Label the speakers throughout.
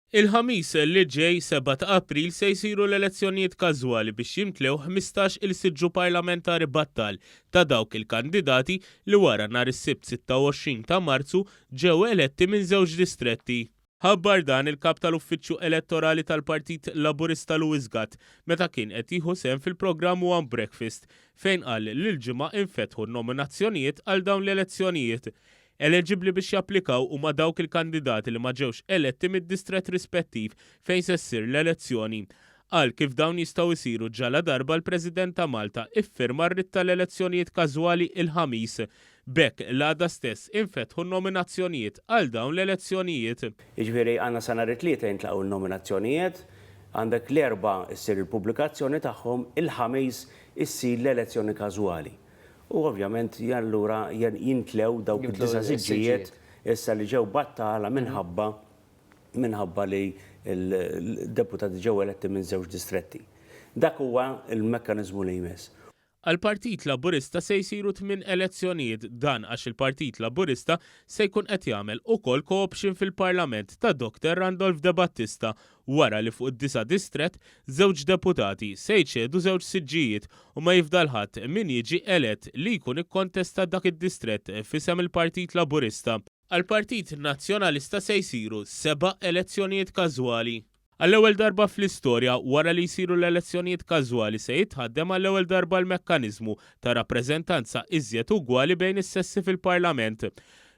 Speaker 1: Il-Ħamis li ġej, 7 ta' April, se jsiru l-elezzjonijiet każwali biex jimtlew 15 il siġġu parlamentari battal ta' dawk il-kandidati li wara nhar is-Sibt 26 ta' Marzu ġew eletti minn żewġ distretti. Ħabbar dan il-Kap tal-Uffiċċju Elettorali tal-Partit Laburista Louis Gatt meta kien qed jieħu sehem fil-programm One Breakfast fejn qal li l-Ġimgħa infetħu n-nominazzjonijiet għal dawn l-elezzjonijiet. Eleġibbli biex japplikaw huma dawk il-kandidati li ma ġewx eletti mid-distrett rispettiv fejn se ssir l-elezzjoni. Qal kif dawn jistgħu jsiru ġaladarba l-President ta' Malta iffirma r-writ tal-elezzjonijiet każwali il-Ħamis. B'hekk, l-għada stess infetħu n-nominazzjonijiet għal dawn l-elezzjonijiet.
Speaker 2: Jiġifieri għandna sa nhar it-Tlieta jintlaqgħu n-nominazzjonijiet, għandek l-Erbgħa ssir il-pubblikazzjoni tagħhom, il-Ħamis issir l-elezzjoni każwali. U ovvjament allura jintlew dawk id-disa' siġġijiet issa li ġew battala minħabba minħabba li l-deputati ġew eletti minn żewġ distretti. Dak huwa l-mekkaniżmu li jmiss.
Speaker 1: Għall-Partit Laburista se jsiru tmien elezzjonijiet dan għax il-Partit Laburista se jkun qed jagħmel ukoll co-option fil-Parlament ta' Doctor Randolph Debattista wara li fuq id-disa' distrett żewġ deputati se jċedu żewġ siġġijiet u ma jifdal ħadd min jiġi elett li jkun ikkontesta dak id-distrett f'isem il-Partit Laburista. Għall-Partit Nazzjonalista se jsiru seba' elezzjonijiet każwali. Għall-ewwel darba fl-istorja, wara li jsiru l-elezzjonijiet każwali se jitħaddem għall-ewwel darba l-mekkaniżmu ta' rappreżentanza iżjed ugwali bejn is-sessi fil-Parlament.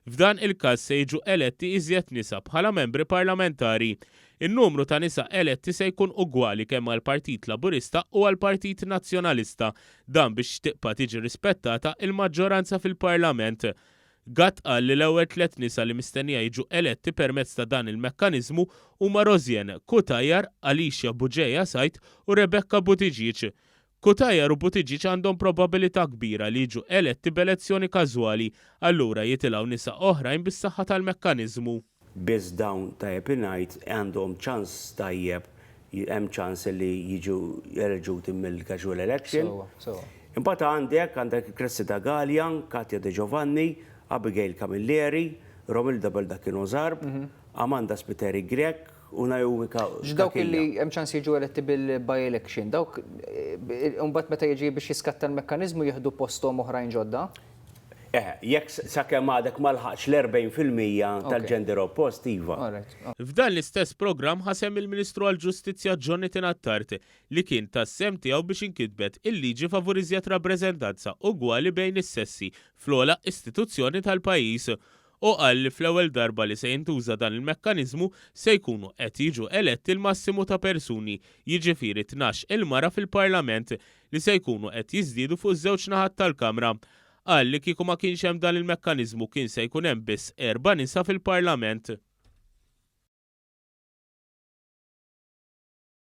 Speaker 1: F'dan il-każ se jiġu eletti iżjed nisa bħala membri parlamentari. In-numru ta' nisa eletti se jkun ugwali kemm għall-Partit Laburista u għall-Partit Nazzjonalista. Dan biex tibqa' tiġi rispettata il-maġġoranza fil-Parlament. Gatt qal li l-ewwel tlett nisa li mistennija jiġu eletti permezz ta' dan il-mekkaniżmu huma Rosianne Cutajar, Alicia Bugeja Said u Rebecca Buttigieg. Cutajar u Buttigieg għandhom probabilità kbira li jiġu eletti b'elezzjoni każwali, allura jitilgħu nisa oħrajn bis-saħħa tal-mekkaniżmu.
Speaker 2: Biss dawn tajjeb li ngħid għandhom ċans tajjeb, hemm ċans li jiġu eleġuti mill-casual election.
Speaker 3: Sewwa, sewwa.
Speaker 2: Imbagħad għandek, għandek Cressida Galea, Katia De Giovanni, Abigail Camilleri, Romilda Baldacchino Zarb, Amanda Spiteri Grech, U Naomi Cachia.
Speaker 3: X'dawk illi hemm ċans jiġu eletti bil-by election, dawk imbagħad meta jiġi biex jiskatta l-mekkaniżmu jieħdu posthom oħrajn ġodda?
Speaker 2: Eħe, jekk sakemm għadek ma lħaqtx l-40% tal-gender oppost, iva.
Speaker 1: F'dan l-istess programm ħa sehem il-Ministru għall-Ġustizzja Jonathan Attard li kien ta s-sehem tiegħu biex inkitbet il-liġi favur iżjed rappreżentanza ugwali bejn is-sessi fl-ogħla istituzzjoni tal-pajjiż. Hu qal li fl-ewwel darba li se jintuża dan il-mekkaniżmu se jkunu qed jiġu eletti l-massimu ta' persuni, jiġifieri 12 il mara fil-Parlament, li se jkunu qed jiżdiedu fuq iż-żewġ naħat tal-Kamra. Qal li kieku ma kienx hemm dan il-mekkaniżmu kien se jkun hemm biss erba' nisa fil-Parlament.